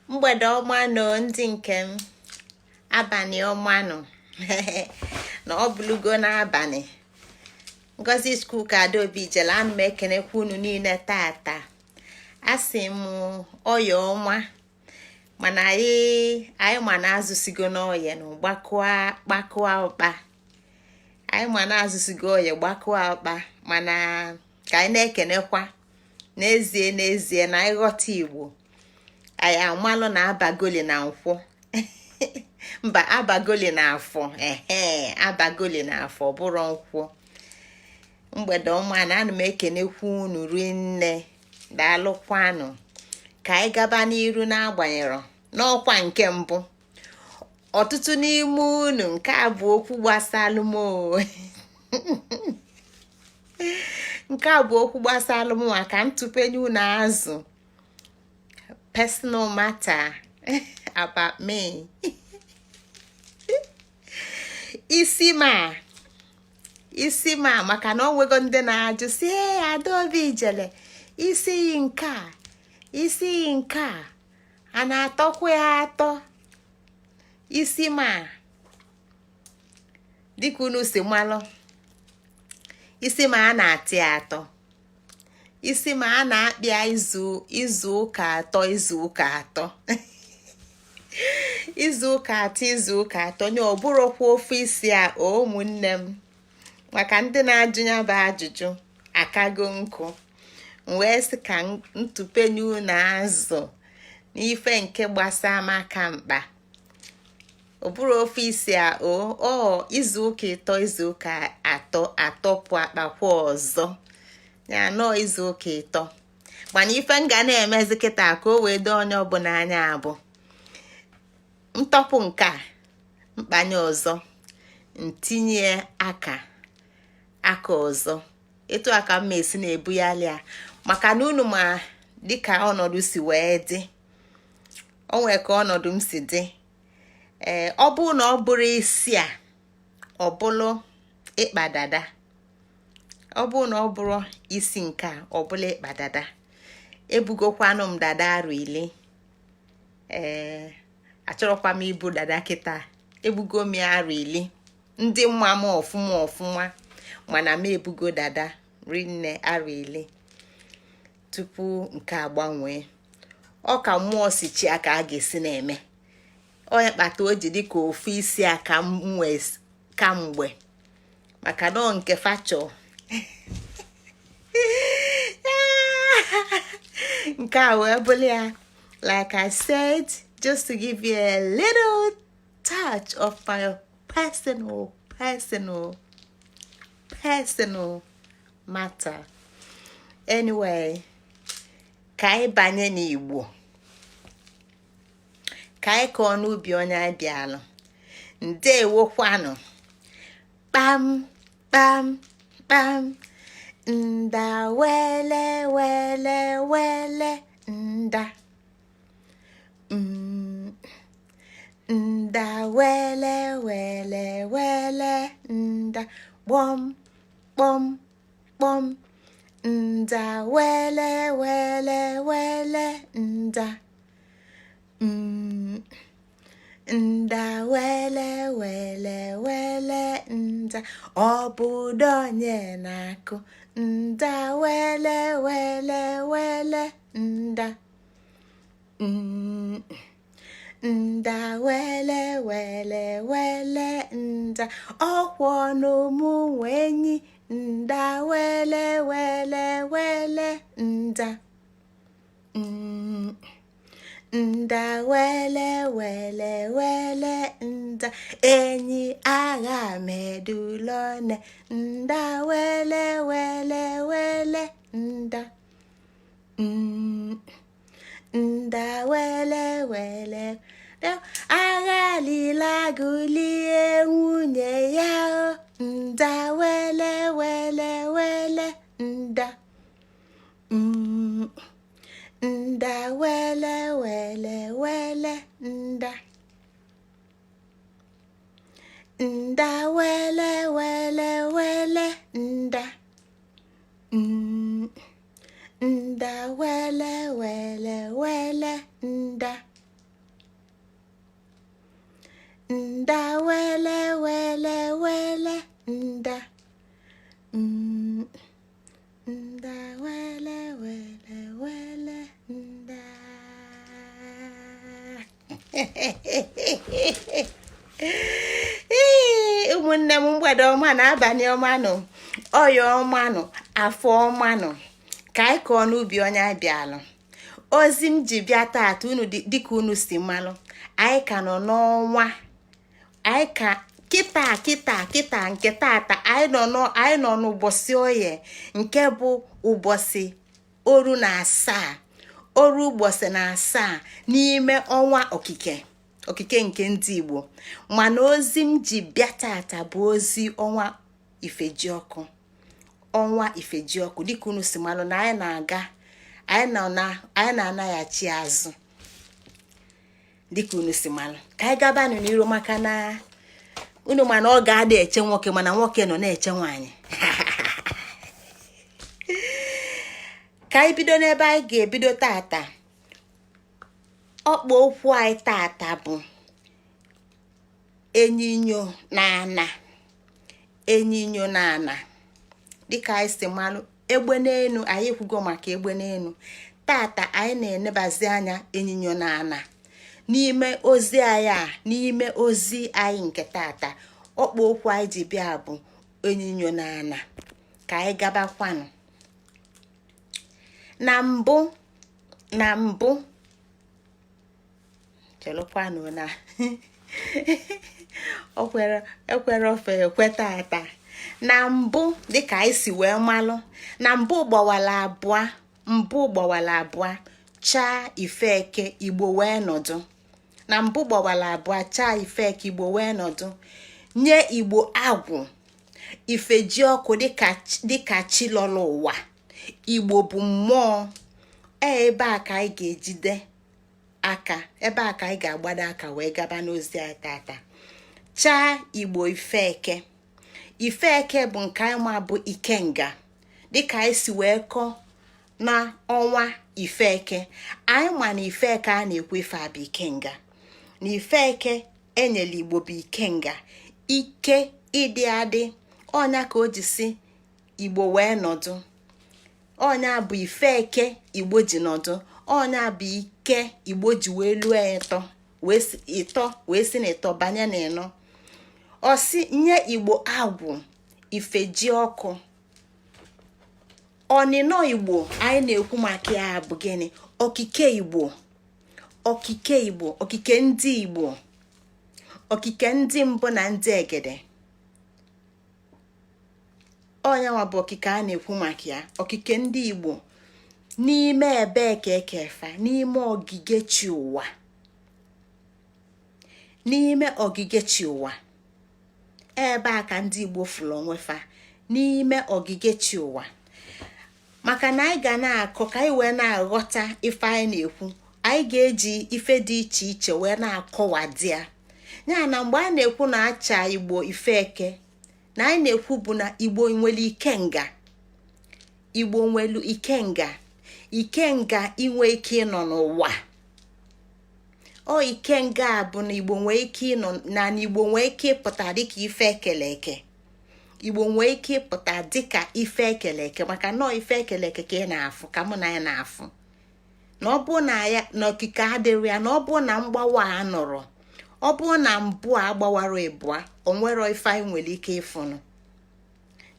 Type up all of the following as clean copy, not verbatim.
Mgbede ọma nụ, ndị nke m. Abalị ọma nụ, na ọ bụlụgo n'abalị. Ngozi Chukwuka Adaobi jere. Ana m ekenekwa unu niile tata. Asị m ọya ọma, mana anyị ma na azụsigo n'ọya na gbakụa gbakụa ụkpa. Anyị ma na azụsigo ọya gbakụa ụkpa, mana ka anyị na-ekenekwa. N'ezie, n'ezie, na anyị ghọta Igbo, anyị amalụ na abagoli na nkwọ, mba, abagoli na afọ. Ehe, abagoli na afọ bụrụ nkwọ. Mgbede ọma na ana m ekenekwa unu rinne. Daalụkwanụ. Ka anyị gaba n'iru. N'agbanyere n'ọkwa nke mbụ, ọtụtụ n'ime unu, nke a bụ okwu gbasalụ m, nke a bụ okwu gbasalụ m, maka ntụpenye unu azụ, personal matter about me. Isi ma isi ma, maka na o nwego ndị na-ajụ si, ee, Adaobi jele isi nke a, isi nke a, a na-atọkwa ya atọ. Isi ma, dịka unu si malụ, isi ma a na-atị ya atọ. Isi ma a na-akpịa izu ụka 3, izu ụka 3, izu ụka 3, izu ụka 3 nye. Ọ bụrụkwa ofu isi a, ụmụnne m, maka ndị na-ajụ ya bụ ajụjụ akago nkụ. Wee sị ka ntụpenye unu azụ n'ife nke gbasaa m aka mkpa. Ọ bụrụ ofu isi a o, izu ụka 3, izu ụka 3, atọpụ akpakwa ọzọ ya nọọ izu ụka 3. Mana ife m ga na-emezi kịta ka o wee doo onye ọbụla anya abụ ntọpụ nke a, mkpanye ọzọ, ntinye aka aka ọzọ. Etu a ka m esi na-ebugharị ya, maka na unu ma dịka ọnọdụ si wee dị. O nwee ka ọnọdụ m si dị. Ee, ọ bụrụ na ọ bụrụ isi a, ọ bụrụ ịkpa dada. Ọ bụrụ na ọ bụrụ isi nke a, ọ bụla ịkpa dada. Ebugokwanụ m dada arụ 10. Ee, achọrọkwa m ibu dada kịta. Ebugo m ya arụ 10. Ndị mma m ọfụma ọfụma, mana m ebugo dada rinne arụ 10 tupu nke a gbanwee. Ọ ka mmụọ si chi ka a ga-esi na-eme. Onye kpata o ji dị ka ofu isi a ka m nwee kamgbe, maka na ọ nke fachọ nke a wee bụrụ ya. Like I said, just to give you a little touch of my personal, personal, personal matter. Anyway, ka anyị banye n'Igbo, ka anyị kọọ n'ubi onye anyị bịalụ. Ndewokwanụ. Kpam kpam kpam. Nda wele wele wele nda. Nda wele wele wele nda. Kpọm kpọm kpọm. Nda wele wele wele nda. Nda wele wele wele nda. Obodo onye na-akụ. Nda wele wele wele nda. Nda wele wele wele nda. Ọkwọ n'ụmụ enyi. Nda wele wele wele nda. Nda wele wele wele nda. Enyi agha medulone. Nda wele wele wele nda. Nda wele wele agha lilagulie nwunye ya. Nda wele wele wele nda. Nda wele wele wele nda. Nda wele wele wele nda. Nda wele wele wele nda. Nda wele wele wele nda. Nda wele wele wele nda. Ee, ụmụnne m, mgbede ọma na abalị ọma nụ, ọya ọma nụ, afọ ọma nụ. Ka anyị kọọ n'ubi onye abịalụ. Ozi m ji bịa taata, unu dịka unu si malụ, anyị ka nọ n'ọnwa anyị ka kịta kịta kịta nke tata anyị nọ n'ụbọchị Oye, nke bụ ụbọchị 37, oru ụbọchị na asaa n'ime ọnwa okike, okike nke ndị Igbo. Mana ozi m ji bịa tata bụ ozi ọnwa Ifejiọkụ. Ọnwa Ifejiọkụ, dịka unu si malụ na anyị na-aga, anyị nọ na anyị na-anaghachi azụ. Dịka unu si malụ, ka anyị gabanụ n'iru, maka na unu mana ọ ga-ada eche nwoke, mana nwoke nọ na-eche nwaanyị. Ka anyị bido n'ebe anyị ga-ebido tata. Ọkpọ okwu anyị tata bụ enyinyo na ana. Enyinyo na ana, dịka anyị si malụ, egbe n'elu, anyị ekwugo maka egbe n'elu. Tata anyị na-enebazi anya enyinyo na ana n'ime ozi anyị a. N'ime ozi anyị nke tata, ọkpọ okwu anyị ji bịa bụ enyinyo na ana. Ka anyị gabakwanụ. Na mbụ na mbụ, chelụkwanụ na o kwere ekwere ofe ekwe tata. Na mbụ, dịka anyị si wee malụ, na mbụ gbawala abụọ, mbụ gbawala abụọ chaa ifeke, Igbo wee nọdụ. Na mbụ gbawala abụọ chaa ifeke, Igbo wee nọdụ, nye Igbo agwụ Ifejiọkụ dịka chi lọrọ ụwa. Igbo bụ mmụọ. Ebe a ka anyị ga-ejide aka, ebe a ka anyị ga-agbado aka wee gaba n'ozi anyị tata. Chaa Igbo ifeke. Ifeke bụ nke anyị ma bụ ikenga, dịka anyị si wee kọọ na ọnwa ifeke. Anyị ma na ifeke a na-ekwu ife a bụ ikenga, na ifeke enyela Igbo bụ ikenga, ike ịdị adị. Ọnya ka o ji si Igbo wee nọdụ. Ọnya bụ ifeke Igbo ji nọdụ. Ọnya bụ ike Igbo ji wee lụọ ịtọ, ịtọ wee si na ịtọ banye na ịnọ. Ọsị nye Igbo agwụ Ifejiọkụ. Ọnịnọ Igbo anyị na-ekwu maka ya bụ gịnị? Okike Igbo, okike Igbo, okike ndị Igbo, okike ndị mbụ na ndị egede. Ọnyanwa bụ okike a na-ekwu maka ya, okike ndị Igbo. N'ime ebee ka ekefa? N'ime ogige chi ụwa. N'ime ogige chi ụwa, ebe a ka ndị Igbo fụrụ onwe fa, n'ime ogige chi ụwa. Maka na anyị ga na-akọ ka anyị wee na-aghọta ife anyị na-ekwu, anyị ga-eji ife dị iche iche wee na-akọwadi ya. Ya na mgbe a na-ekwu na acha Igbo ifeke, na anyị na-ekwu bụ na Igbo nwere ikenga. Igbo nwere ikenga, ikenga inwe ike ịnọ n'ụwa. Ọ ikenga a bụ na Igbo nwee ike ịnọ, na Igbo nwee ike ịpụta dịka ife ekele eke. Igbo nwee ike ịpụta dịka ife ekele eke, maka nọọ ife ekele eke ka ị na-afụ, ka mụ na ya na-afụ. Na ọ bụ na ya na okike adịrị ya, na ọ bụ na mgbawa a nọrọ, ọ bụ na mbụ a gbawara ịbụa, o nwero ife anyị nwere ike ịfụnụ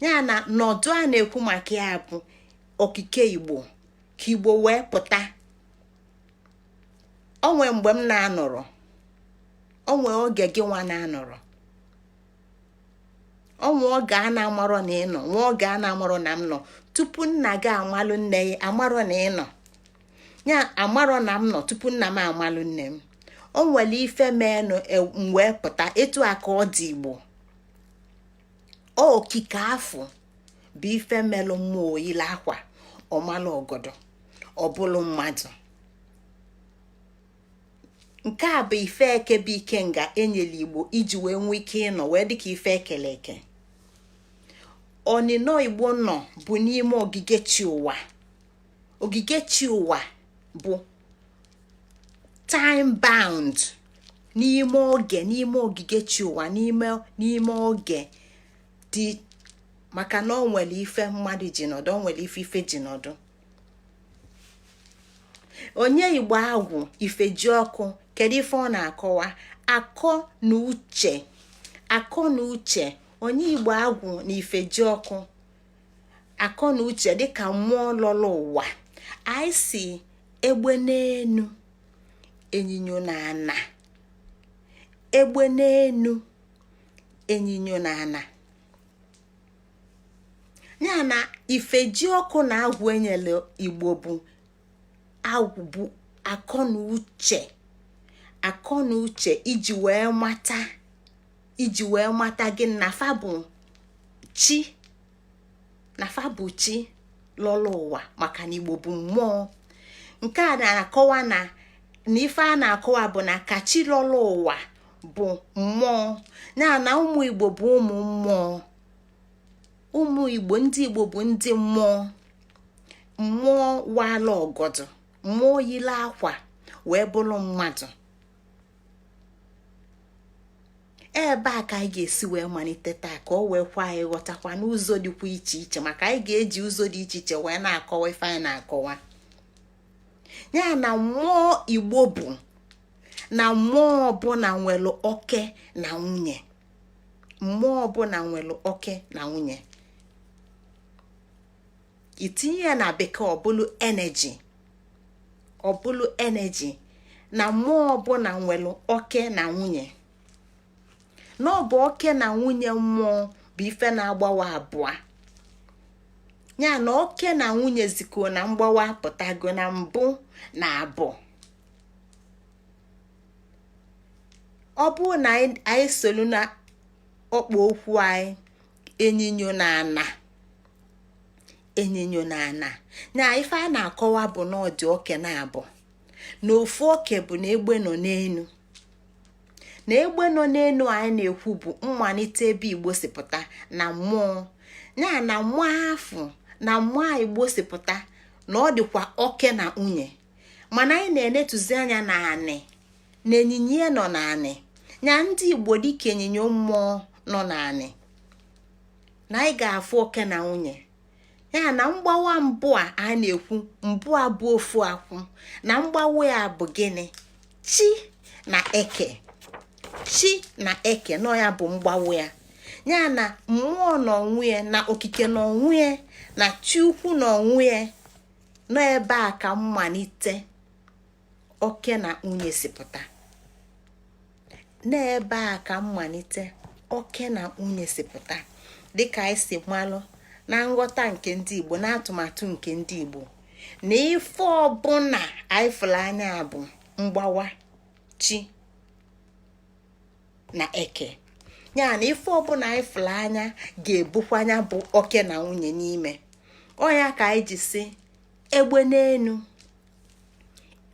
ya. Na nọdụ a na-ekwu maka ya bụ okike Igbo, ka Igbo wee pụta. Onwe mgbe m na-anọrọ, onwe oge gị nwa na-anọrọ, onwe oge a na-amarọ na ị nọ, nwa oge a na-amarọ na m nọ. Tupu nna gị amalụ nne ya, amarọ na ị nọ ya, amarọ na m nọ tupu nna m amalụ nne m. O nwere ife meenụ m wee pụta. Etu a ka ọ dị Igbo. Okike afọ bụ ife melụ mmụọ oyile akwa, ọmalụ ọgọdọ, ọbụlụ mmadụ. Nke a bụ ife eke, bụ ikenga enyere Igbo iji wee nwee ike ịnọ wee dịka ife ekele eke. Ọnịnọ Igbo nọ bụ n'ime ogige chi ụwa. Ogige chi ụwa bụ time bound. N'ime oge, n'ime ogige chi ụwa, n'ime oge dị, maka na ọ nwere ife mmadụ ji nọdụ, ọ nwere ife ife ji nọdụ. Onye Igbo agwụ ifeji ọkụ, kedu ife ọ na-akọwa? Akọ na uche, akọ na uche. Onye Igbo agwụ na ifeji ọkụ, akọ na uche, dịka mmụọ lọrọ ụwa. Anyị si egbe n'enu, enyinyo na ana. Egbe n'enu, enyinyo na ana. Ya na ifeji ọkụ na agwụ enyere Igbo bụ agwụ, bụ akọ na uche, akọ na uche iji wee mata gị na fa bụ chi, na fa bụ chi lọrọ ụwa, maka na Igbo bụ mmụọ. Nke a na-akọwa na ife a na-akọwa bụ na ka chi lọrọ ụwa bụ mmụọ, ya na ụmụ Igbo bụ ụmụ mmụọ. Ụmụ Igbo, ndị Igbo bụ ndị mmụọ, mmụọ wala ọgọdọ, mmụọ yile akwa wee bụrụ mmadụ. Ebe a ka anyị ga-esi wee malite taa, ka ọ wee kwa anyị ghọtakwa n'ụzọ dịkwa iche iche, maka anyị ga-eji ụzọ dị iche iche wee na-akọwa ife anyị na-akọwa. Ya na mmụọ Igbo bụ na mmụọ ọbụla nwere oke na nwunye. Mmụọ ọbụla nwere oke na nwunye. Itinye ya na bekee, ọbụlụ energy, ọbụlụ energy. Na mmụọ ọbụla nwere oke na nwunye, na ọ bụ oke na nwunye mmụọ bụ ife na-agbawa abụọ. Ya na oke na nwunye zikọ na mgbawa pụtago na mbụ na abụọ. Ọ bụrụ na anyị solu na ọkpụ okwu anyị, enyinyo na ana, enyinyo na ana, na ife a na-akọwa bụ na ọ dị oke na abụọ, na ofu oke bụ na egbe nọ n'enu. Na egbe nọ n'enu anyị na-ekwu bụ mmalite ebe Igbo si pụta na mmụọ. Ya na mmụọ afụ na mmụọ Igbo si pụta, na ọ dịkwa oke na nwunye, mana anyị na-enetụzi anya na anị, na enyinye nọ n'anị. Ya ndị Igbo dịka ịnyịnya mmụọ nọ n'anị, na anyị ga-afụ oke na nwunye. Ya na mgbawa mbụ a a na-ekwu mbụ a bụ ofu akwụ, na mgbawa ya bụ gịnị? Chi na eke, chi na eke nọ ya bụ mgbawa ya. Ya na mmụọ na onwe ya, na okike na onwe ya, na chi ukwu na onwe ya nọ ebe a ka mmalite oke na nwunye si pụta. N'ebe a ka mmalite oke na nwunye si pụta, dịka anyị si malụ na nghọta nke ndị Igbo, na atụmatụ nke ndị Igbo, na ife ọbụla anyị fụrụ anya bụ mgbawa chi na eke. Ya na ife ọbụla anyị fụrụ anya ga-ebukwa anya bụ oke na nwunye n'ime ọ ya. Ka anyị ji si egbe n'enu,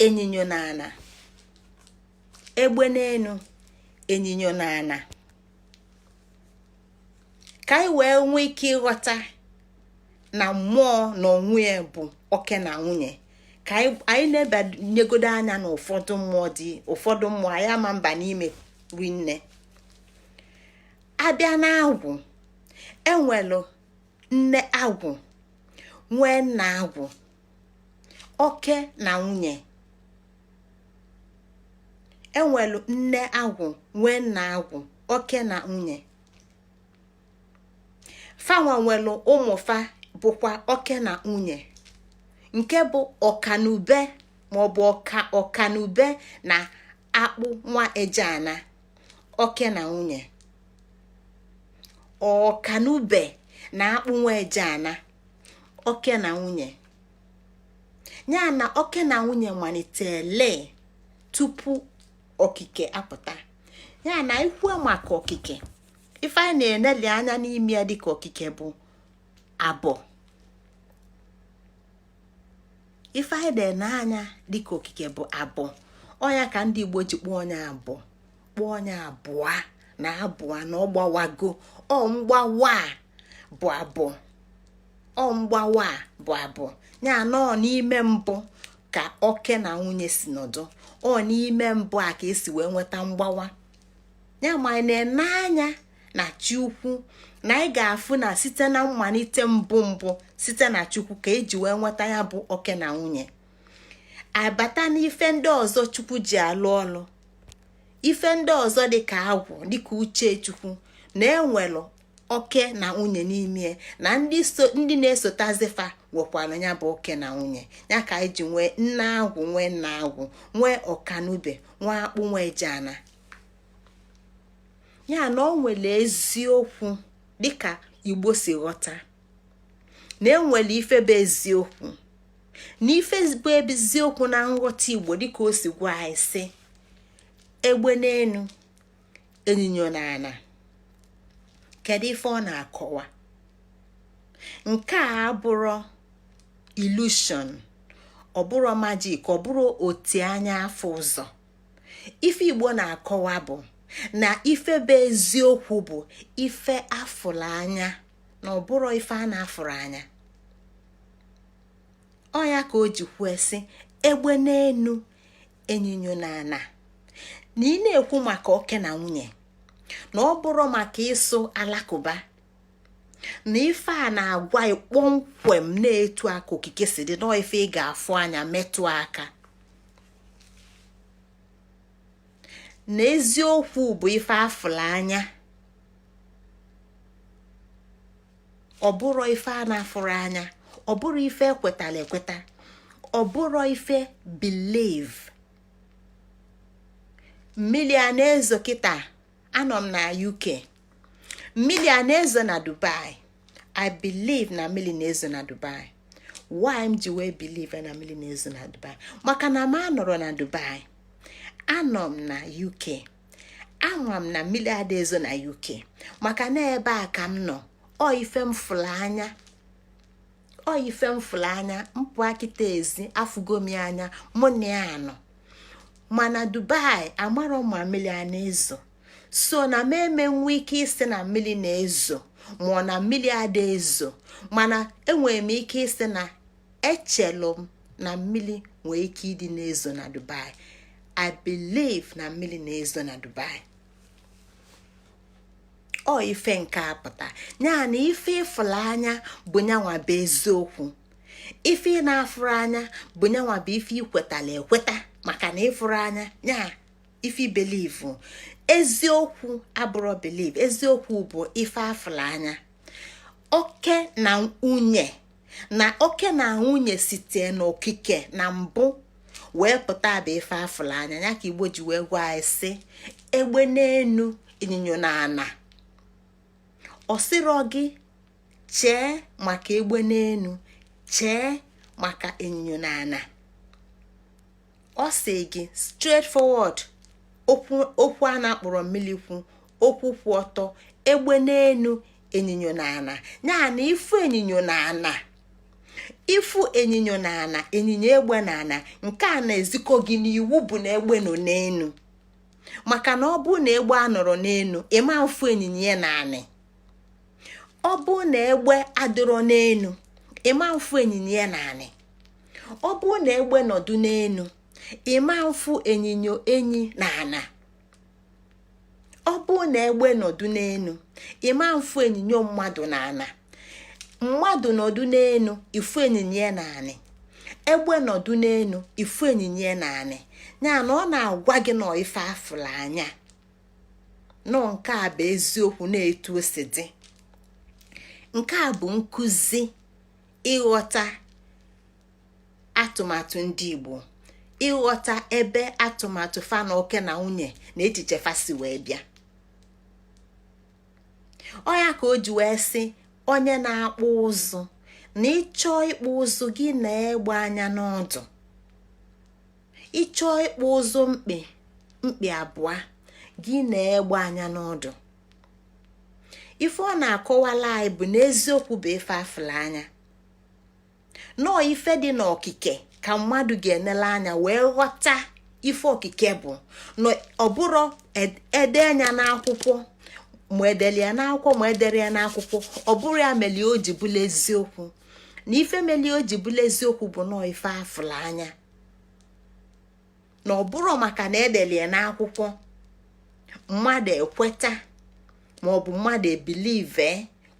enyinyo n'ana. Egbe n'enu, enyinyo n'ana, ka anyị wee nwee ike ịghọta na mmụọ na onwe ya bụ oke na nwunye. Ka anyị na-ebanyegodo anya na ụfọdụ mmụọ dị, ụfọdụ mmụọ anyị ama mba n'ime rinne. Abịa na agwụ, enwelu nne agwụ, nwee nna agwụ, oke na nwunye. Enwelu nne agwụ, nwee nna agwụ, oke na nwunye. Fanwa nwelu ụmụ, fa bụkwa oke na nwunye, nke bụ ọkanube maọbụ ọka ọkanube na akpụ nwa ejeana, oke na nwunye. Ọkanube na akpụ nwa ejeana, oke na nwunye. Ya na oke na nwunye malitele tupu okike apụta. Ya na ikwu maka okike, ife anyị na-eneli anya n'ime ya dịka okike bụ abụọ. Ife anyị na-ene anya dịka okike bụ abụọ. Ọnya ka ndị Igbo ji kpọọ onye abụọ, kpọọ onye abụọ na abụọ na ọgbawago. Ọ mgbawa bụ abụọ, ọ mgbawa bụ abụọ. Ya nọọ n'ime mbụ ka oke na nwunye si nọdụ. Ọ n'ime mbụ a ka esi wee nweta mgbawa ya. Ma anyị na-ene anya na chi ukwu, na anyị ga-afụ na site na mmalite mbụ mbụ, site na Chukwu ka eji wee nweta ya bụ oke na nwunye. Abata n'ife ndị ọzọ Chukwu ji alụ ọlụ, ife ndị ọzọ dịka agwụ, dịka uche Chukwu, na enwelụ oke na nwunye n'ime, na ndị so ndị na-esotazifa nwekwara ya bụ oke na nwunye. Ya ka anyị ji nwee nne agwụ, nwee nna agwụ, nwee ọkanube, nwee akpụ, nwee jana. Ya na ọ nwere eziokwu dịka Igbo si ghọta na enwere ife bụ eziokwu, na ife bụ eziokwu na nghọta Igbo, dịka o si gwa anyị sị, egbe n'enu, enyinyo na ana. Kedu ife ọ na-akọwa? Nke a abụrụ illusion, ọ bụrụ magic, ọ bụrụ oti anya afọ ụzọ. Ife Igbo na-akọwa bụ na ife bụ eziokwu bụ ife afụrụ anya, na ọ bụrụ ife a na-afụrụ anya. Ọ ya ka o ji kwuo sị, egbe n'enu, enyinyo na ana. Na ị na-ekwu maka oke na nwunye, na ọ bụrụ maka ịsụ alakụba, na ife a na-agwa kpọmkwem na-etu aka okike si dị, nọọ ife ị ga-afụ anya, metụ aka, na eziokwu bụ ife afụrụ anya, ọ bụrụ ife a na-afụrụ anya, ọ bụrụ ife ekwetara ekweta, ọ bụrụ ife believe. Mmiri a na-ezo kịta, anọ m na UK, mmiri a na-ezo na Dubai. I believe na mmiri na-ezo na Dubai. Why m ji wee believe na mmiri na-ezo na Dubai? Maka na m anọrọ na Dubai, anọ m na UK. Ama m na mmiri ada ezo na UK maka na ebe a ka m nọ. Ọ ife m fụrụ anya, ọ ife m fụrụ anya. Mpụ akịta ezi, afụgo m ya anya, mụ na ya anọ. Mana Dubai, amarọ ma mmiri a na-ezo. So na m emenwe ike isi na mmiri na-ezo ma ọ na mmiri ada ezo, mana enwere m ike isi na echelụ m na mmiri nwee ike ịdị na-ezo na Dubai. I believe na mmiri na-ezo na Dubai. Ọ ife nke a pụta ya na ife ịfụrụ anya bụ nyanwa bụ eziokwu. Ife ị na-afụrụ anya bụ nyanwa bụ ife ikwetala ekweta, maka na ịfụrụ anya ya ife believe. Eziokwu abụrụ believe, eziokwu bụ ife afụrụ anya. Oke na nwunye, na oke na nwunye site n'okike na mbụ wee pụta bụ ife afụrụ anya. Ya ka Igbo ji wee gwa anyị sị, egbe n'enu, ịnyịnya na ana. Ọ sịrọ gị chee maka egbe n'enu, chee maka ịnyịnya na ana. Ọ sị gị straight forward, okwu okwu a na-akpọrọ mmiri kwu okwu kwụ ọtọ, egbe n'enu, ịnyịnya na ana. Ya na ifu ịnyịnya na ana, ifu ịnyịnya na ana, ịnyịnya egbe na ana, nke a na-ezikọ gị n'iwu bụ na egbe nọ n'enu. Maka na ọ bụ na egbe a nọrọ n'enu, ịma mfu ịnyịnya ya na anị. Ọ bụ na egbe adịrọ n'enu, ịma mfu ịnyịnya ya na anị. Ọ bụ na egbe nọdụ n'enu, ịma mfu ịnyịnya enyi na ana. Ọ bụ na egbe nọdụ n'enu, ịma mfu ịnyịnya mmadụ na ana. Mmadụ nọdụ n'enu, ifu ịnyịnya ya na anị. Egbe nọdụ n'enu, ifu ịnyịnya ya na anị. Ya na ọ na-agwa gị nọ ife afụrụ anya nọ, nke a bụ eziokwu na-etu o si dị. Nke a bụ nkụzi ịghọta atụmatụ ndị Igbo, ịghọta ebe atụmatụ fa na oke na nwunye na echiche fa si wee bịa. Ọ ya ka o ji wee sị onye na-akpụ ụzụ na ịchọọ ịkpụ ụzụ gị na-egbe anya n'ọdụ, ịchọọ ịkpụ ụzụ mkpị mkpị abụọ gị na-egbe anya n'ọdụ. Ife ọ na-akọwala anyị bụ na eziokwu bụ ife afụrụ anya, nọọ ife dị n'okike ka mmadụ ga-enele anya wee ghọta ife okike bụ. Na ọ bụrụ ede anya n'akwụkwọ, ma edere ya n'akwụkwọ, ma edere ya n'akwụkwọ, ọ bụrụ ya melie o ji bụla eziokwu. Na ife melie o ji bụla eziokwu bụ nọọ ife afụrụ anya. Na ọ bụrụ maka na edelie n'akwụkwọ, mmadụ ekweta maọbụ mmadụ ebelieve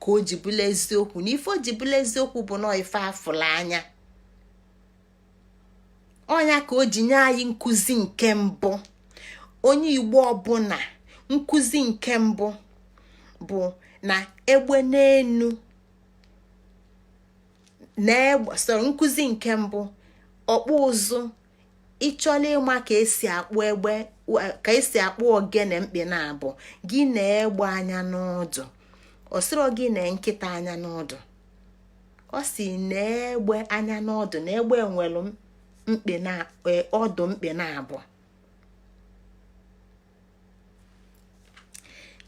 ka o ji bụla eziokwu. Na ife o ji bụla eziokwu bụ nọọ ife afụla anya. Ọnya ka o ji nye anyị nkụzi nke mbụ. Onye Igbo ọbụla, nkụzi nke mbụ bụ na egbe n'enu na egbe sọrọ. Nkụzi nke mbụ, ọkpụ ụzụ, ịchọla ịma ka esi akpụ egbe, ka esi akpụ ogene mkpị na-abụ gị na egbe anya n'ọdụ. Ọ sịrọ gị na nkịta anya n'ọdụ, ọ si na egbe anya n'ọdụ, na egbe nwere mkpị na ọdụ mkpị na-abụ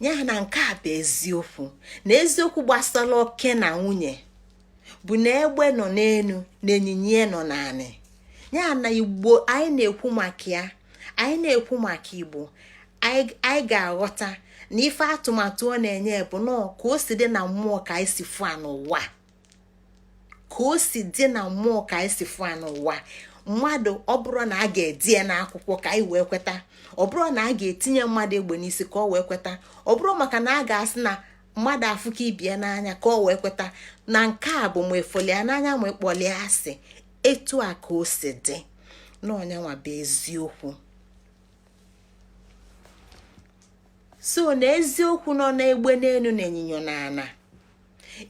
ya. Na nke a bụ eziokwu, na eziokwu gbasara oke na nwunye bụ na egbe nọ n'elu na ịnyịnya nọ n'anị. Ya na Igbo anyị na-ekwu maka ya, anyị na-ekwu maka Igbo, anyị ga-aghọta na ife atụmatụ ọ na-enye bụ nọọ ka o si dị na mmụọ ka anyị si fụ a n'ụwa, ka o si dị na mmụọ ka anyị si fụ a n'ụwa mmadụ. Ọ bụrụ na a ga-edi ya n'akwụkwọ ka anyị wee kweta, ọ bụrụ na a ga-etinye mmadụ egbe n'isi ka ọ wee kweta, ọ bụrụ maka na a ga-asị na mmadụ afụka ibie n'anya ka ọ wee kweta na nke a bụ ma efolia n'anya ma ịkpọlie asị, etu a ka o si dị na ọnyanwa bụ eziokwu. So na eziokwu nọ n'egbe n'elu na ịnyịnya n'ana,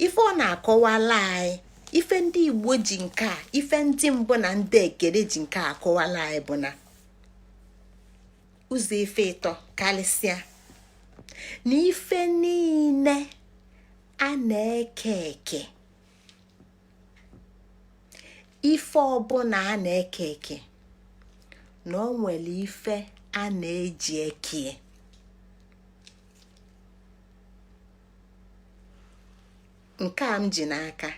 ife ọ na-akọwala anyị, ife ndị Igbo ji nke a, ife ndị mbụ na ndị egede ji nke a akọwala anyị bụ na ụzọ ife ịtọ karịsịa na ife niile a na-eke eke, ife ọbụla a na-eke eke, na ọ nwere ife a na-eji ekie. Nke a m ji n'aka,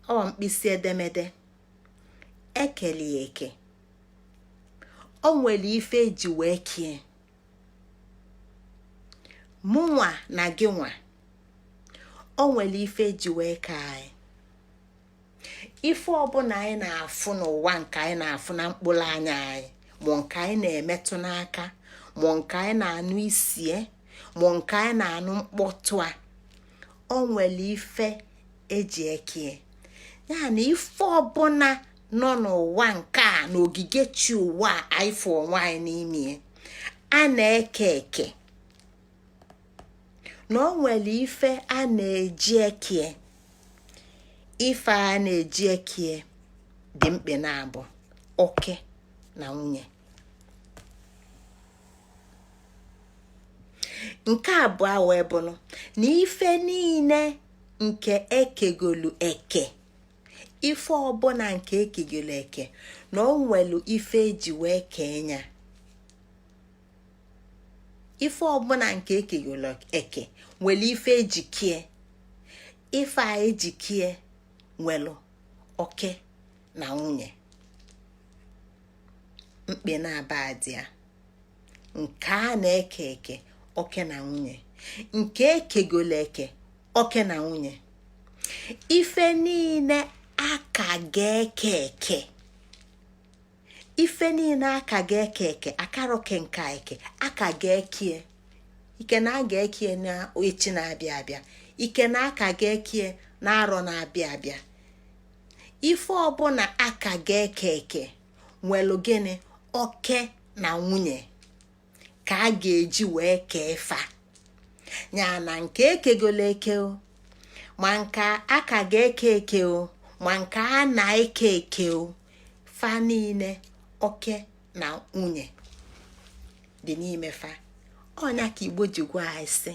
ọ mkpịsị edemede ekeli eke, o nwere ife eji wee kie. Mụnwa na gị nwa, o nwere ife eji wee kee anyị. Ife ọbụla anyị na-afụ n'ụwa, nke anyị na-afụ na mkpụrụ anya anyị, ma nke anyị na-emetụ n'aka, ma nke anyị na-anụ isie, ma nke anyị na-anụ mkpọtụ a, o nwere ife eji ekie ya. Na ife ọbụla nọ n'ụwa nke a, n'ogige chi ụwa a anyị fụ onwe anyị n'ime, a na-eke eke, na o nwere ife a na-eji ekie. Ife a na-eji ekie dị mkpị na-abụ oke na nwunye. Nke abụọ wee bụrụ na ife niile nke ekegolu eke, ife ọbụla nke ekegolu eke, na o nwelu ife eji wee kee ya. Ife ọbụla nke ekegolu eke nwere ife eji kie. Ife a eji kie nwelu oke na nwunye, mkpị na-aba dị ya. Nke a na-eke eke, oke na nwunye. Nke ekegolu eke, oke na nwunye. Ife niile aka ga-eke eke, ife niile aka ga-eke eke, akaroke nke eke aka ga-ekie ike na a ga-ekie na echi na-abịa abịa, ike na aka ga-ekie na arọ na-abịa abịa. Ife ọbụla aka ga-eke eke nwelu gịnị? Oke na nwunye ka a ga-eji wee kee fa ya. Na nke ekegolo eke o, ma nke aka ga-eke eke o, ma nke a na-eke eke o, fa niile oke na nwunye dị n'ime fa. Ọnya ka Igbo ji gwa anyị sị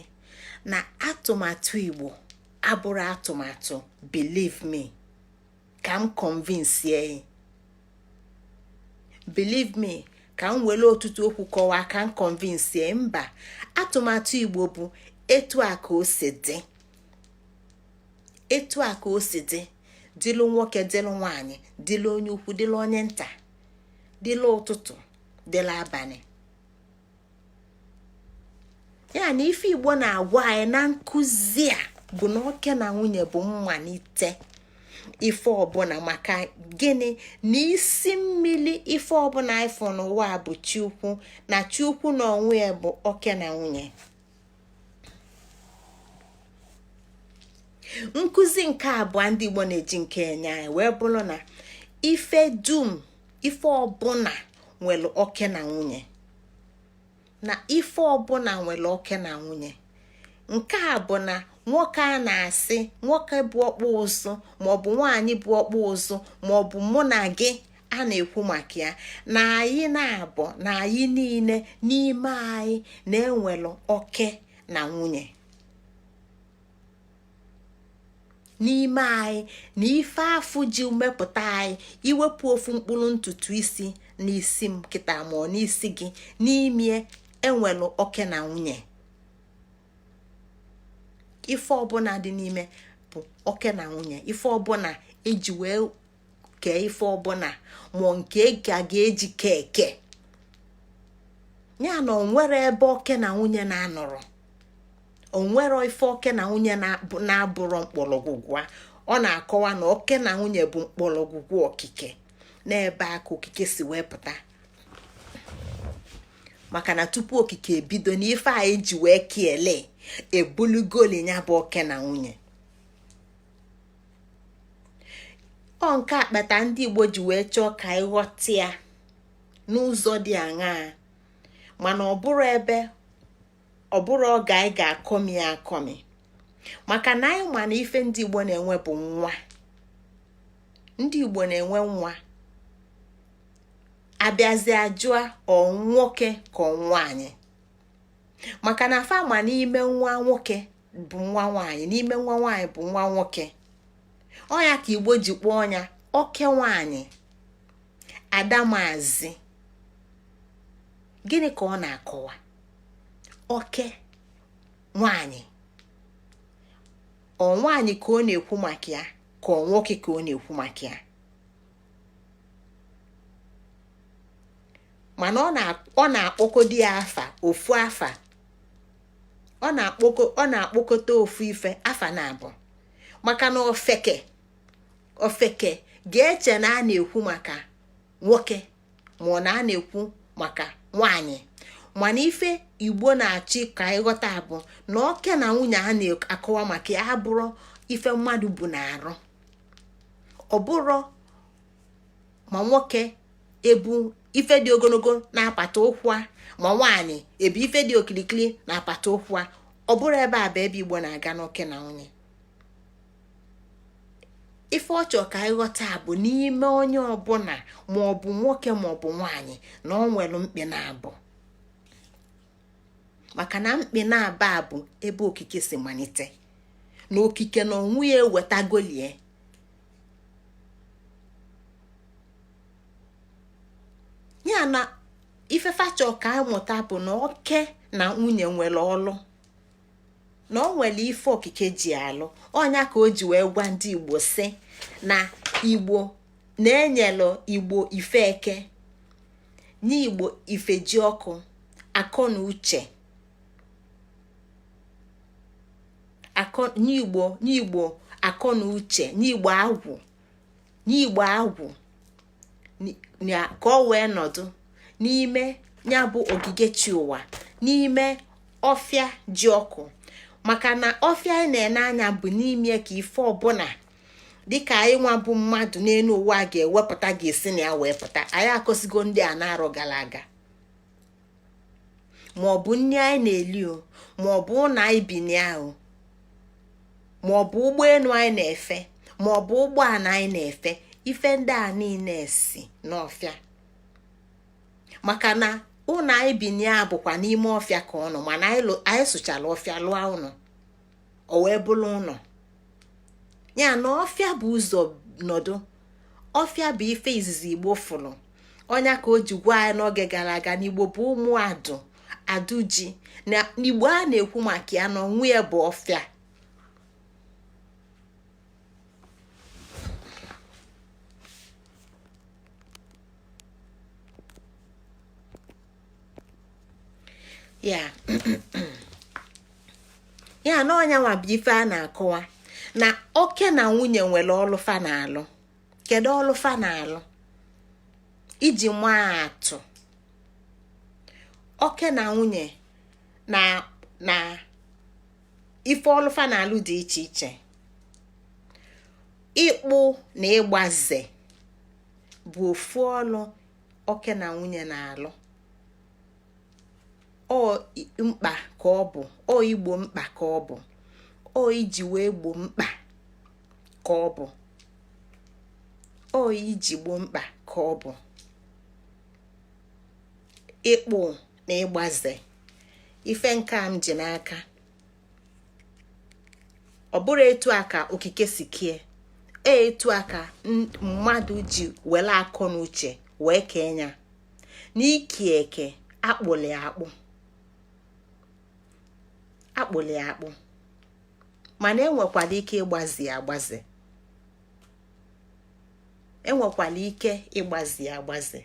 na atụmatụ Igbo abụrụ atụmatụ believe me ka m convince ya, believe me ka m were ọtụtụ okwu kọwaa ka m convince ya. Mba, atụmatụ Igbo bụ etu a ka o si dị, etu a ka o si dị, dịlụ nwoke, dịlụ nwaanyị, dịlụ onye ukwu, dịlụ onye nta, dịlụ ụtụtụ, dịlụ abalị. Ya na ife Igbo na-agwa anyị na nkụzi a bụ na oke na nwunye bụ mmalite. Ife ọbụla, maka gịnị? Na isi mmili ife ọbụla ifo n'ụwa bụ Chukwu, na Chukwu na onwe ya bụ oke na nwunye. Nkụzi nke abụọ ndị Igbo na-eji nke enye anyị wee bụrụ na ife dum, ife ọbụla nwere oke na nwunye, na ife ọbụla nwere oke na nwunye. Nke a bụ na nwoke a na-asị nwoke bụ ọkpụ ụzụ, maọbụ nwaanyị bụ ọkpụ ụzụ, maọbụ mụ na gị a na-ekwu maka ya, na anyị na-abụ na anyị niile n'ime anyị na-enwere oke na nwunye n'ime anyị, na ife afụ ji mepụta anyị. Iwepụ ofu mkpụrụ ntutu isi n'isi m kịta, ma ọ n'isi gị, n'ime enwere oke na nwunye. Ife ọbụla dị n'ime bụ oke na nwunye. Ife ọbụla eji wee kee ife ọbụla, ma nke ka ga-eji kee eke ya, na onwere ebe oke na nwunye na-anọrọ, onwere ife oke na nwunye na-abụrụ mkpọrọgwụgwụ. Ọ na-akọwa na oke na nwunye bụ mkpọrọgwụgwụ okike, n'ebe aka okike si wee pụta, maka na tupu okike ebido na ife a eji wee kiele ebulugoli ya bụ oke na nwunye. Ọ nke akpata ndị Igbo ji wee chọọ ka ịghọta ya n'ụzọ dị aṅaa, mana ọ bụrụ ebe ọ bụrụ oge anyị ga-akọmi ya akọmi, maka na anyị ma na ife ndị Igbo na-enwe bụ nwa. Ndị Igbo na-enwe nwa, abịazi ajụa ọ nwoke ka ọ nwaanyị, maka na fa ma n'ime nwa nwoke bụ nwa nwaanyị, n'ime nwa nwaanyị bụ nwa nwoke. Ọ ya ka Igbo ji kpọọ ya oke nwaanyị, adamazi. Gịnị ka ọ na-akọwa? Oke nwaanyị, ọ nwaanyị ka ọ na-ekwu maka ya, ka ọ nwoke ka ọ na-ekwu maka ya? Mana ọ na-akpọkọdo ya afa ofu afa, ọ na-akpọkọta ofu ife afa na abụ, maka na ofeke ga-eche na a na-ekwu maka nwoke ma ọ na a na-ekwu maka nwaanyị. Mana ife Igbo na-achọ ka ịghọta bụ na oke na nwunye a na-akọwa maka ya abụrụ ife mmadụ bụ na-arụ. Ọ bụrụ ma nwoke ebu ife dị ogologo na-apata ụkwụ a, ma nwaanyị ebu ife dị okirikiri na-apata ụkwụ a, ọ bụrụ ebe a bụ ebe Igbo na-aga n'oke na nwunye. Ife ọ chọọ ka anyị ghọta bụ n'ime onye ọbụla, ma ọ bụ nwoke ma ọ bụ nwaanyị, na ọ nwere mkpi na-abụ, maka na mkpi na-aba bụ ebe okike si malite, na okike na onwe ya ewetagolie. Ya na ifefe chọọ ka anyị mụta bụ na oke na nwunye nwere ọlụ, na ọ nwere ife okike ji alụ. Ọnya ka o ji wee gwa ndị Igbo sị na Igbo na-enyelụ Igbo ife eke, nye Igbo ife ji ọkụ, akọ na uche, akọ nye Igbo, nye Igbo akọ na uche, nye Igbo agwụ, nye Igbo agwụ, ka ọ wee nọdụ n'ime ya bụ ogige chi ụwa, n'ime ọfịa ji ọkụ. Maka na ọfịa anyị na-ene anya bụ n'ime ka ife ọbụla dịka anyị nwa bụ mmadụ n'elu ụwa ga-ewepụta, ga-esi na ya wee pụta. Anyị akọsigo ndị a na-arụ gara aga, ma ọ bụ nri anyị na-eli o, ma ọ bụ ụlọ anyị bi na ya o, ma ọ bụ ụgbọelu anyị na-efe, ma ọ bụ ụgbọala anyị na-efe. Ife ndị a niile si n'ọfịa, maka na ụlọ anyị bi na ya bụkwa n'ime ọfịa ka ọ nọ, mana anyị sụchara ọfịa lụọ ụlọ, o wee bụrụ ụlọ ya. Na ọfịa bụ ụzọ nọdụ, ọfịa bụ ife izizi Igbo fụrụ. Ọnya ka o ji gwa anyị n'oge gara aga na Igbo bụ ụmụ adụ adụ ji, na Igbo a na-ekwu maka ya na onwe ya bụ ọfịa. Ya na ọnya nwa bụ ife a na-akọwa Na oke na nwunye nwere ọlụ fa na-alụ. Kedu ọlụ fa na-alụ? Iji maa atụ, oke na nwunye na ife ọlụ fa na-alụ dị iche iche. Ịkpụ na ịgbaze bụ ofu ọlụ oke na nwunye na-alụ. Ọ mkpa ka ọ bụ, ọ igbo mkpa ka ọ bụ, ọ iji wee gbo mkpa ka ọ bụ, ọ iji gbo mkpa ka ọ bụ ịkpụ na ịgbaze. Ife nke a m ji n'aka, ọ bụrụ etu a ka okike si kie, etu a ka mmadụ ji were akọ na uche wee kee ya. N'ike eke akpụli akpụ, akpụli akpụ, mana enwekwala ike ịgbazi agbazi, enwekwala ike ịgbazi agbazi.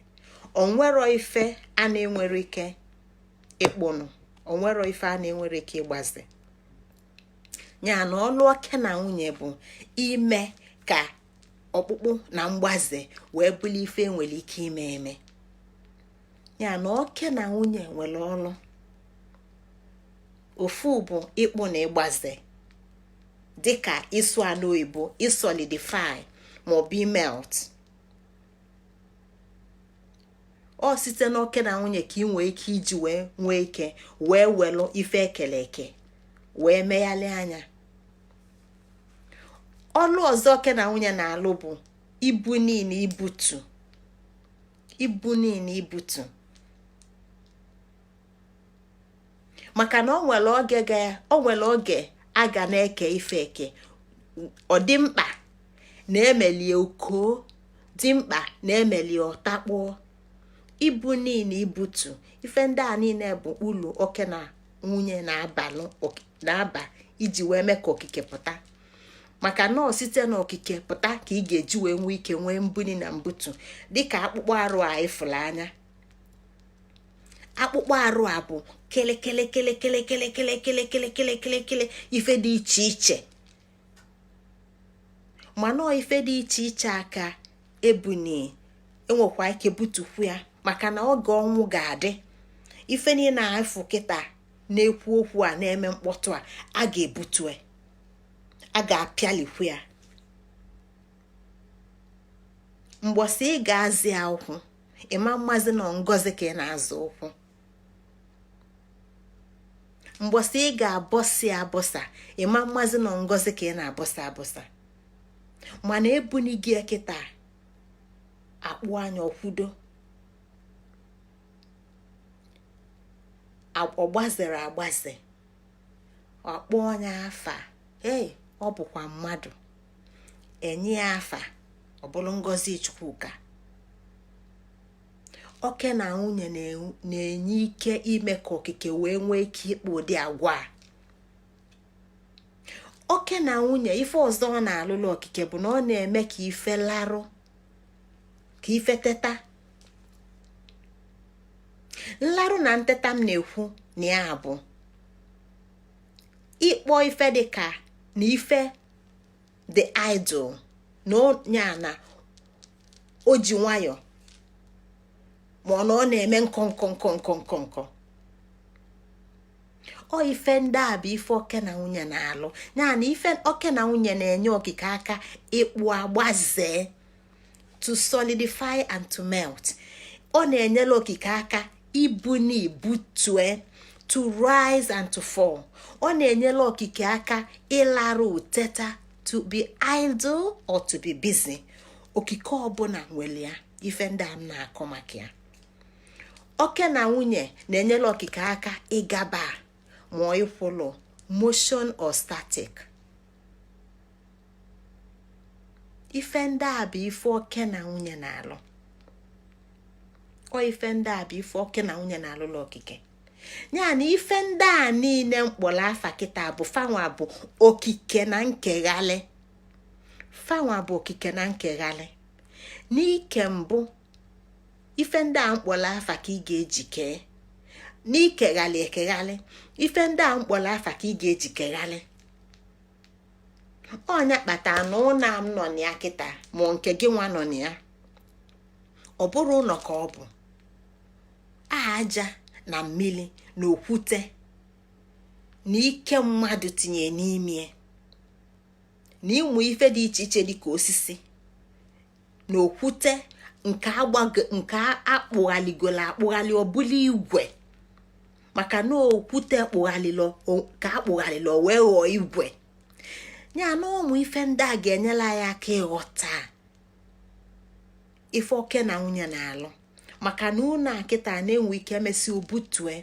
Onwero ife a na-enwere ike ịkpụnụ, onwero ife a na-enwere ike ịgbazi ya. Na ọlụ oke na nwunye bụ ime ka ọkpụkpụ na mgbaze wee bụrụ ife enwere ike ime eme. Ya na oke na nwunye nwere ọlụ. Ofu bụ ịkpụ na ịgbaze, dịka ịsụ anụ oyibo, ịsolidify maọbụ imelt. Ọ site n'oke na nwunye ka ị nwee ike iji wee nwee ike wee welụ ife ekele eke wee meghalị anya. Ọlụ ọzọ oke na nwunye na-alụ bụ ibu niile ibutu, ibu niile ibutu, maka na o nwere oge ga o nwere oge a ga na-eke ife eke. Ọ dị mkpa na emelie oko, dị mkpa na emelie ọtakpọ. Ibu niile ibutu ife ndị a niile bụ ulu oke na nwunye na-aba iji wee mee ka okike pụta, maka na ọ site n'okike pụta ka ị ga-eji wee nwee ike nwee mbuni na mbutu. Dịka akpụkpọ arụ a ịfụrụ anya, akpụkpọ arụ a bụ kịlịkịlịkịlịkịlịkịlịkịlịkịlịkịlịkịlị ife dị iche iche, mana ife dị iche iche aka ebuni enwekwa ike butukwu ya, maka na oge ọnwụ ga-adị. Ife niile afụ kịta na-ekwu okwu a, na-eme mkpọtụ a, a ga-ebutu, a ga-apịalikwu ya. Mgbọsị ị ga-azị ya ụkwụ, ịma mmazi na ngozi ka ị na-azụ ụkwụ. Mgbọsị ị ga-abọsị abọsa, ịma mmazi na ngozi ka ị na-abọsa abọsa. Mana ebuni gị kịta akpụ anya ọkwudo, ọ gbazere agbaze, akpọ onye afa, ei, ọ bụkwa mmadụ, enye ya afa, ọ bụrụ Ngozi Chukwuka. Oke na nwunye na-enye ike ime ka okike wee nwee ike ịkpa ụdị agwa a. Oke na nwunye, ife ọzọ ọ na-alụlụ okike bụ na ọ na-eme ka ife larụ, ka ife teta. Nlarụ na nteta m na-ekwu na ya bụ ịkpọ ife dịka na ife the idle, na ya na o ji nwayọ, ma ọ na ọ na-eme nkọ nkọ nkọ nkọ nkọ nkọ. Ọ ife ndị a bụ ife oke na nwunye na-alụ. Ya na ife oke na nwunye na-enye okike aka ịkpụ agbazee, to solidify and to melt. Ọ na-enyere okike aka ibu na ibutue, to rise and to fall. Ọ na-enyere okike aka ịlarụ teta, to be idle or to be busy. Okike ọbụla nwere ya ife ndị a m na-akọ maka ya. Oke na nwunye na-enyere okike aka ịgaba ma ịkwụlụ, motion or static. Ife ndị a bụ ife oke na nwunye na-alụ. Ọ ife ndị a bụ ife oke na nwunye na-alụlụ okike. Ya na ife ndị a niile mkpọrọ afa kịta bụ fanwa bụ okike na nkeghalị. Fanwa bụ okike na nkeghalị. N'ike mbụ, ife ndị a mkpọrọ afa ka ị ga-eji kee. N'ikeghalị ekeghalị, ife ndị a mkpọrọ afa ka ị ga-eji keghalị. Ọnya kpatara na ụlọ m nọ na ya kịta, ma nke gị nwa nọ na ya, ọ bụrụ ụlọ ka ọ bụ aja na mmiri na okwute na ike mmadụ tinye n'ime na ịmụ ife dị iche iche dịka osisi na okwute nke nke akpụghaligolo akpụghali ọbụla igwe, maka na okwute kpụghalilo ka akpụghalilo wee ghọọ igwe. Ya na ụmụ ife ndị a ga-enyere anyị aka ịghọta ife oke na nwunye na-alụ, maka na ụlọ a kịta na-enwe ike emesi obutue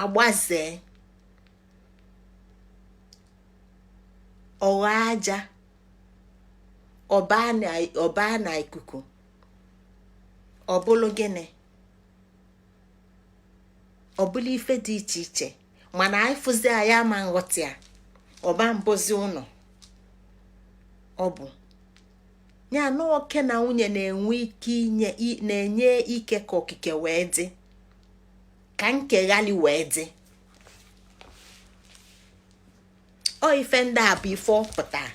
agbazee ọghọ aja ọbaa na ikuku, ọ bụlụ gịnị, ọ bụlụ ife dị iche iche. Mana anyị fụzi anyị ama nghọta ya, ọba mbụzi ụlọ ọ bụ ya na oke na nwunye na-enwe ike inye na-enye ike ka okike wee dị, ka nkeghali wee dị. Ọ ife ndị a bụ ife ọ pụtara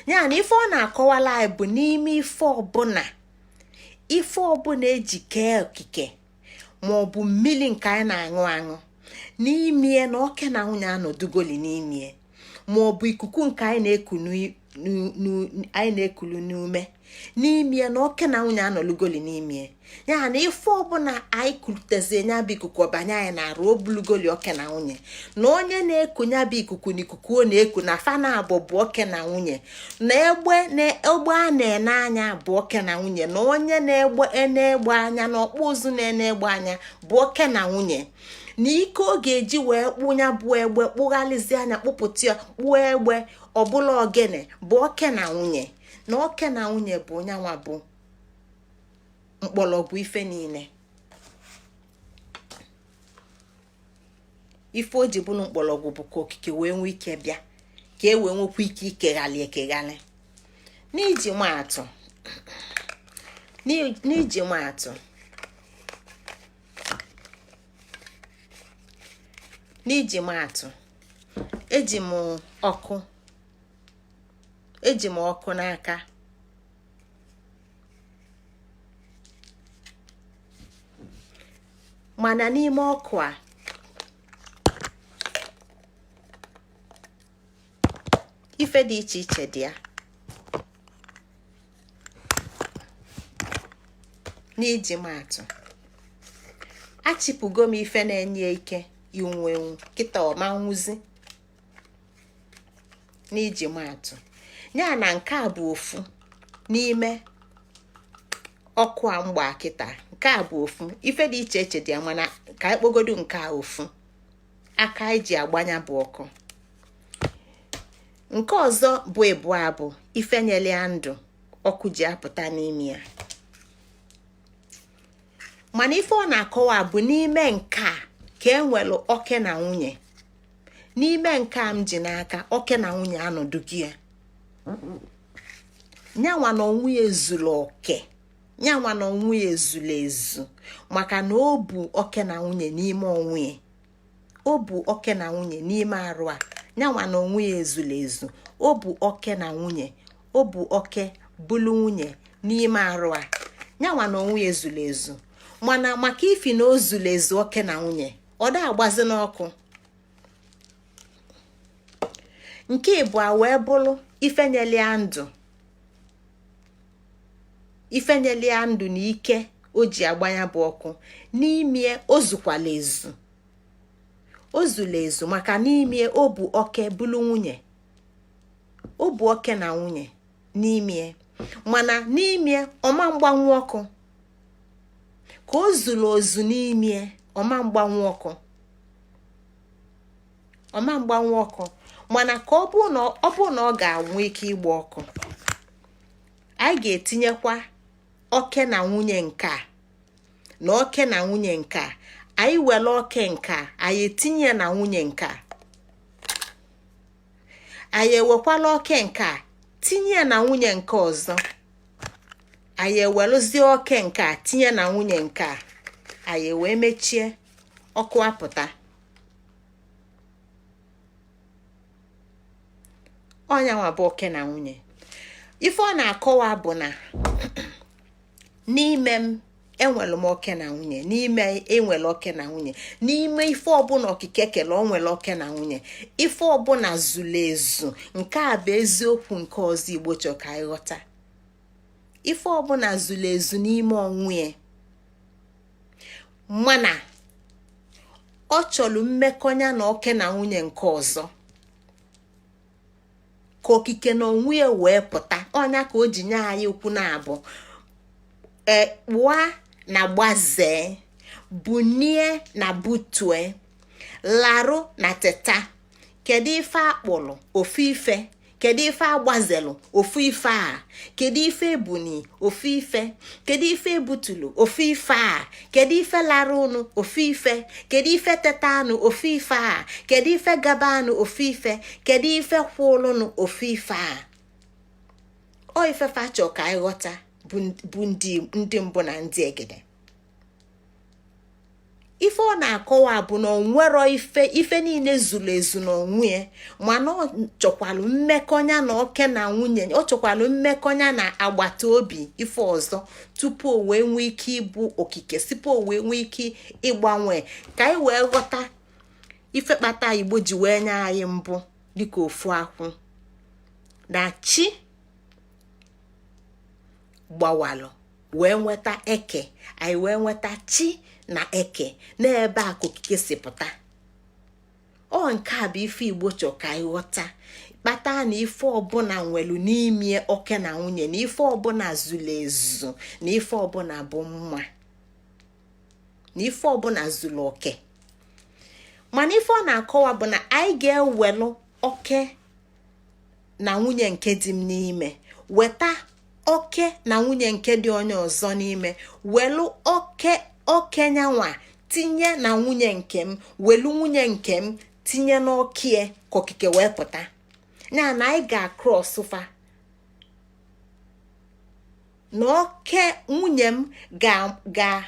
ya na ife ọ na-akọwala anyị bụ n'ime ife ọbụla, ife ọbụla eji kee okike ma ọ bụ mmiri nke anyị na-aṅụ aṅụ, n'ime na oke na nwunye anọdugoli n'ime, ma ọ bụ ikuku nke anyị na-ekulu n'ume, n'ime na oke na nwunye anọlugoli n'ime ya. Na ife ọbụla anyị kulutezi nya bụ ikuku ọbanye anyị na-arụ, obulugoli oke na nwunye. Na onye na-eku nya bụ ikuku na ikuku ọ na-eku na fa na-abụ bụ oke na nwunye, na egbe na egbe a na-ene anya bụ oke na nwunye, na onye na-egbe ene egbe anya na ọkpụ ụzụ na-ene egbe anya bụ oke na nwunye, na ike ọ ga-eji wee kpụ nya bụ egbe, kpụghalizi anya, kpụpụta ya, kpụọ egbe ọbụla ogene bụ oke na nwunye. Na oke na nwunye bụ nyanwa bụ mkpọrọgwụ ife niile. Ife o ji bụrụ mkpọrọgwụ bụ ka okike wee nwee ike bịa, ka e wee nwekwa ike ikeghalị ekeghalị. N'iji maatụ, eji m ọkụ n'aka. Mana n'ime ọkụ a, ife dị iche iche dị ya. N'iji maatụ, achịpụgo m ife na-enye ike inwu enwu kịta, ọma nwuzi. N'iji maatụ, ya na nke a bụ ofu n'ime ọkụ a mgba kịta. Nke a bụ ofu ife dị iche iche dị ya, mana ka anyị kpogodu nke a ofu aka anyị ji agbanya bụ ọkụ. Nke ọzọ bụ ịbụọ bụ ife nyere ya ndụ ọkụ ji apụta n'ime ya. Mana ife ọ na-akọwa bụ n'ime nke a ka e nwere oke na nwunye. N'ime nke a m ji n'aka, oke na nwunye anọdụghị ya. Nyanwa na onwe ya ezuru oke, nyanwa na onwe ya ezuru ezu, maka na o bu oke na nwunye n'ime onwe ya, o bu oke na nwunye n'ime arụ a. Nyanwa na onwe ya ezuru ezu, o bu oke na nwunye, o bu oke bulu nwunye n'ime arụ a. Nyanwa na onwe ya ezuru ezu, mana maka ifi na o zuru ezu oke na nwunye, ọ da agbazi n'ọkụ. Nke ịbụa wee bụrụ ife nyere ya ndụ, ife nyere ya ndụ na ike o ji agbanya bụ ọkụ. N'ime o zukwala ezu, o zuru ezu, maka n'ime o bu oke bụrụ nwunye, o bu oke na nwunye n'ime. Mana n'ime ọma mgbanwu ọkụ ka o zuru ozu, n'ime ọma mgbanwu ọkụ, ọma mgbanwu ọkụ. Mana ka ọ bụ na ọ ga-anwe ike ịgba ọkụ, anyị ga-etinyekwa oke na nwunye nke a na oke na nwunye nke a. Anyị were oke nke a, anyị etinye ya na nwunye nke a. Anyị ewekwala oke nke a tinye ya na nwunye nke ọzọ. Anyị eweluzie oke nke a tinye na nwunye nke a. Anyị wee mechie, ọkụ apụta. Ọnyanwa bụ oke na nwunye. Ife ọ na-akọwa bụ na n'ime m enwere m oke na nwunye, n'ime enwere oke na nwunye, n'ime ife ọbụla okike kele o nwere oke na nwunye, ife ọbụla zuru ezu. Nke a bụ eziokwu nke ọzọ Igbo chọrọ ka anyị ghọta. Ife ọbụla zuru ezu n'ime onwe ya, mana ọ chọrọ mmekọ ya na oke na nwunye nke ọzọ ka okike na onwe ya wee pụta. Ọnya ka o ji nye anyị okwu na-abụ ekpụa na gbazee, bunie na butue, larụ na teta. Kedu ife akpụlụ? Ofu ife. Kedu ife agbazelu? Ofu ife a. Kedu ife ebuni? Ofu ife. Kedu ife ebutulu? Ofu ife a. Kedu ife lara ụnụ? Ofu ife. Kedu ife teta anụ? Ofu ife a. Kedu ife gaba anụ? Ofu ife. Kedu ife kwụlụnụ? Ofu ife a. Ọ ife fachọ ka anyị ghọta bụ ndị mbụ na ndị egede. Ife ọ na-akọwa bụ na onwero ife, ife niile zuru ezu n'onwe ya, mana ọ chọkwalụ mmekọ ya na oke na nwunye, ọ chọkwalụ mmekọ ya na agbata obi ife ọzọ tupu o wee nwee ike ịbụ okike, tupu o wee nwee ike ịgbanwe. Ka anyị wee ghọta ife kpata Igbo ji wee nye anyị mbụ dịka ofu akwụ na chi gbawalụ wee nweta eke, anyị wee nweta chi na eke n'ebe a ka okike si pụta. Ọ nke a bụ ife Igbo chọ ka anyị ghọta, kpata na ife ọbụla nwelu n'ime oke na nwunye, na ife ọbụla zuru ezu, na ife ọbụla bụ mma, na ife ọbụla zuru oke. Mana ife ọ na-akọwa bụ na anyị ga-ewelu oke na nwunye nke dị m n'ime, weta oke na nwunye nke dị onye ọzọ n'ime, welu oke oke nyanwa tinye na nwunye nke m, welu nwunye nke m tinye n'okie, ka okike wee pụta. Ya na anyị ga-across fa na oke nwunye m ga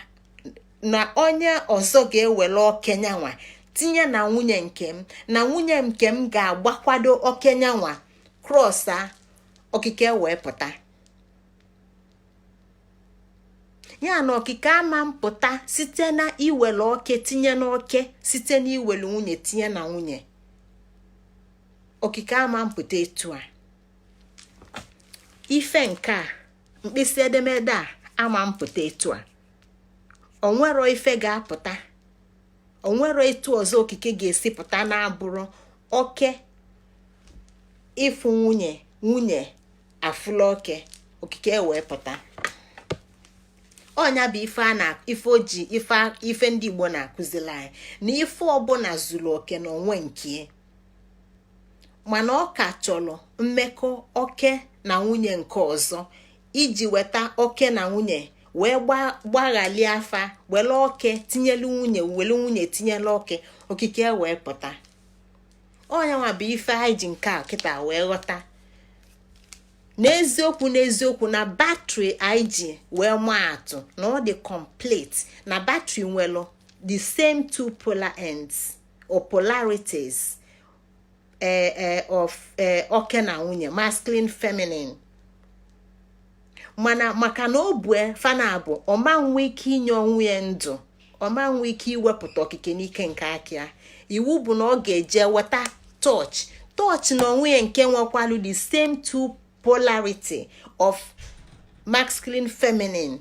na onye ọzọ ga-ewere oke nyanwa tinye na nwunye nke m, na nwunye nke m ga-agbakwado oke nyanwa, cross a, okike wee pụta. Ya na okike ama mpụta site na iwere oke tinye n'oke, site na iwere nwunye tinye na nwunye. Okike ama mpụta etu a. Ife nke a, mkpịsị edemede a ama mpụta etu a. Onwero ife ga-apụta, onwero etu ọzọ okike ga-esi pụta na-abụrụ oke ịfụ nwunye, nwunye afụla oke, okike wee pụta. Ọnya bụ ife a na ife oji ife ife ndị Igbo na-akụziri anyị, na ife ọbụla zuru oke na onwe nke, mana ọ ka chọrọ mmekọ oke na nwunye nke ọzọ iji weta oke na nwunye wee gbaghalie afa, were oke tinyelu nwunye, were nwunye tinyelu oke, okike wee pụta. Ọnyanwa bụ ife anyị ji nke a kịta wee ghọta n'eziokwu n'eziokwu na battery anyị ji wee maa atụ na ọ dị complete, na battery nwere the same two polar ends or polarities of oke na nwunye, masculine, feminine. Mana maka na o bue fana abụ, ọma nwe ike inye onwe ya ndụ, ọma nwe ike iwepụta okike n'ike nke aka ya. Iwu bụ na ọ ga-eje weta torch, torch na onwe ya nke nwekwalu the same two polarity of masculine, feminine,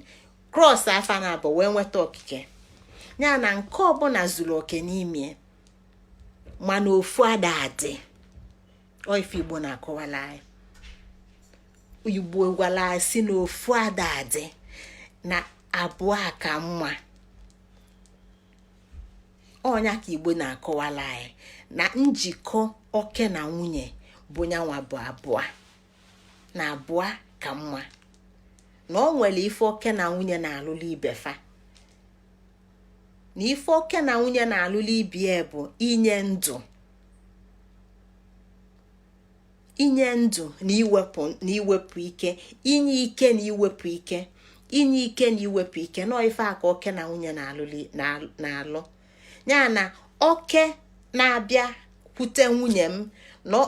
cross afa na abụ wee nweta okike. Ya na nke ọbụla zuru oke n'ime, mana ofu ada adị. Ọ ife Igbo na-akọwala anyị. Igbo gwara anyị si na ofu ada adị, na abụọ a ka mma. Ọnya ka Igbo na-akọwala anyị, na njikọ oke na nwunye bụ nyanwa bụ abụọ, na abụọ ka mma, na ọ nwere ife oke na nwunye na-alụlụ ibe fa, na ife oke na nwunye na-alụlụ ibie bụ inye ndụ, inye ndụ na iwepụ na iwepụ ike, inye ike na iwepụ ike, inye ike na iwepụ ike. Nọọ ife a ka oke na nwunye na-alụ. Ya na oke na-abịa kwute nwunye m na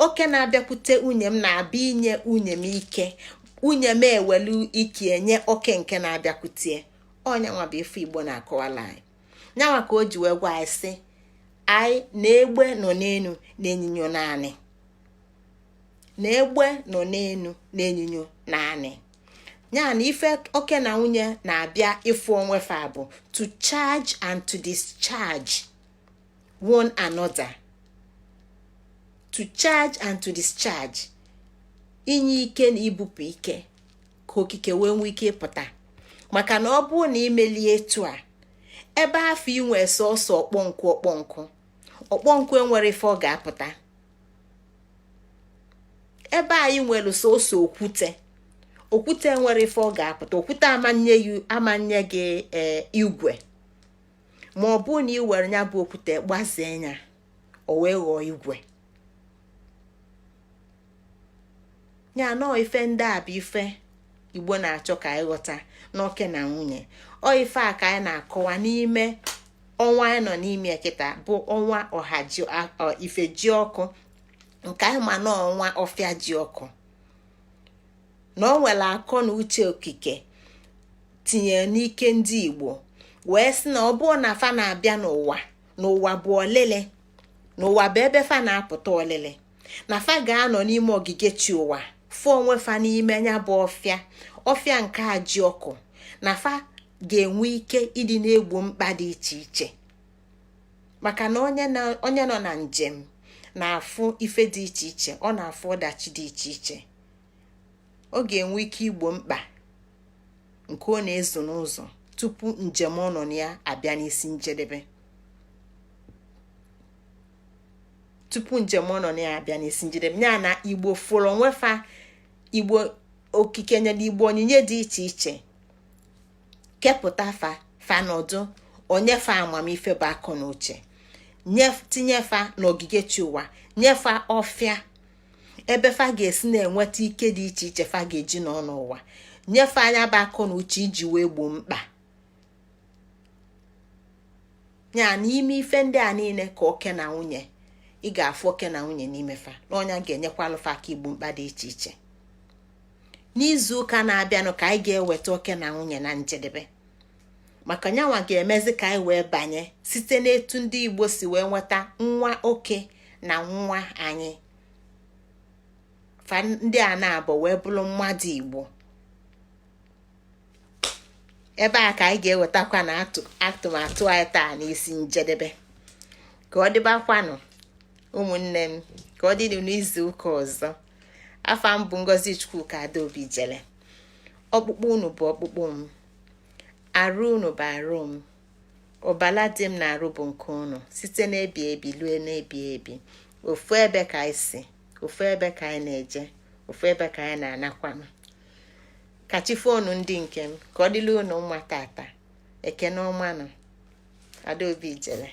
Oke na-abịakwute nwunye m na-abịa inye nwunye m ike, nwunye m ewelu ike enye oke nke na-abịakwute. Ọnyanwa bụ ife Igbo na-akọwala anyị. Nyanwa ka o ji wee gwa anyị sị anyị na egbe nọ n'elu na enyinyo naanị, na egbe nọ n'elu na enyinyo naanị ya, na ife oke na nwunye na-abịa ịfụ onwe fa bụ to charge and to discharge one another, to charge and to discharge, inye ike na ibupụ ike ka okike wee nwee ike ịpụta. Maka na ọ bụrụ na imelie etu a, ebe afọ inwe sọsọ ọkpọnkụ, ọkpọnkụ, ọkpọnkụ enwere ife ọ ga-apụta. Ebe anyị nwere sọsọ okwute, okwute nwere ife ọ ga-apụta. Okwute amanye gị ee igwe, ma ọ bụ na ị were ya bụ okwute gbazee ya, o wee ghọọ igwe. Ya nọọ ife ndị a bụ ife Igbo na-achọ ka anyị ghọta n'oke na nwunye. Ọ ife a ka anyị na-akọwa n'ime ọnwa anyị nọ n'ime kịta, bụ ọnwa ọha ife ji ọkụ, nke anyị ma na ọnwa ọfịa ji ọkụ, na ọ nwere akọ na uche okike tinyere n'ike ndị Igbo wee sị na ọ bụrụ na fa na-abịa n'ụwa, n'ụwa bụ ọlịlị, n'ụwa bụ ebe fa na-apụta ọlịlị, na fa ga-anọ n'ime ogige chi ụwa, fụ onwe fa n'ime ya bụ ọfịa, ọfịa nke a ji ọkụ, na fa ga-enwe ike ịdị na-egbo mkpa dị iche iche. Maka na onye nọ na njem na-afụ ife dị iche iche, ọ na-afụ ọdachi dị iche iche, ọ ga-enwe ike igbo mkpa nke ọ na-ezo n'ụzọ tupu njem ọ nọ na ya abịa n'isi njedebe, tupu njem ọ nọ na ya abịa n'isi njedebe. Ya na Igbo fụrụ onwe fa, Igbo okike nyere Igbo onyinye dị iche iche, kepụta fa, fa nọdụ, onye fa amamife bụ akọ na uche, tinye fa n'ogige chi ụwa, nyefa ọfịa ebe fa ga-esi na-enweta ike dị iche iche fa ga-eji nọ n'ụwa, nyefe anya bụ akọ na uche iji wee gboo mkpa ya. N'ime ife ndị a niile ka oke na nwunye, ị ga-afụ oke na nwunye n'ime fa, na ọnya ga-enyekwalụ fa aka igbo mkpa dị iche iche. N'izu ụka na-abịanụ ka anyị ga-eweta oke na nwunye na njedebe, maka nyanwa ga-emezi ka anyị wee banye site n'etu ndị Igbo si wee nweta nwa oke na nwa anyị, fa ndị a na-abụ wee bụrụ mmadụ Igbo. Ebe a ka anyị ga-ewetakwa na atụmatụ anyị taa n'isi njedebe. Ka ọ dịbakwanụ, ụmụnne m, ka ọ dịnụ n'izu ụka ọzọ. Afa m bụ Ngozi Chukwuka Adaobi Jele. Ọkpụkpụ unu bụ ọkpụkpụ m, arụ unu bụ arụ m, ọbala dị m na-arụ bụ nke unu, site n'ebi ebi lue n'ebi ebi. Ofu ebe ka anyị si, ofu ebe ka anyị na-eje, ofu ebe ka anyị na-anakwanụ. Ka chi foonu, ndị nke m, ka ọ dịla unu mma tata. Ekene ọmanụ. Adaobi Jele.